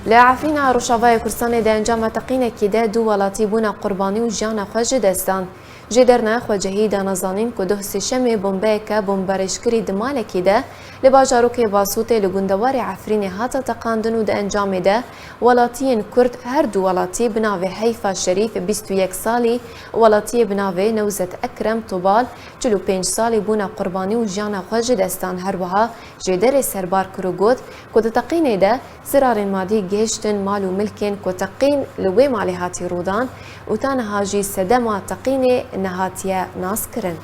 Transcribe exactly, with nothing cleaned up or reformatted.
Li Efrîna Rojavayê Kurdistanê di encama teqînekî de du welatî bûne qurbanî û jiyana xwe ji dest dan. Jêderine xwecihî dane zanîn ku doh sêşemê bombeyeke bomberêjkirî di malekî de li bajarokê Basûtê li gundewarê Efrînê hate teqandin û di encamê de welatiyên Kurd her du welatî bi navê Heyfa Şerîf bîst û yek salî û welatiyê bi navê Newzet Ekrem Tobal çil û pênc salî bûne qurbanî û jiyana xwe ji dest dan. Her wiha jêderê serbar kir û got ku di teqînê de zirarên madî gihiştin mal û milkên ku teqîn li wê malê hatî rûdan û ta niha jî sedema teqînê nehatiye naskirin.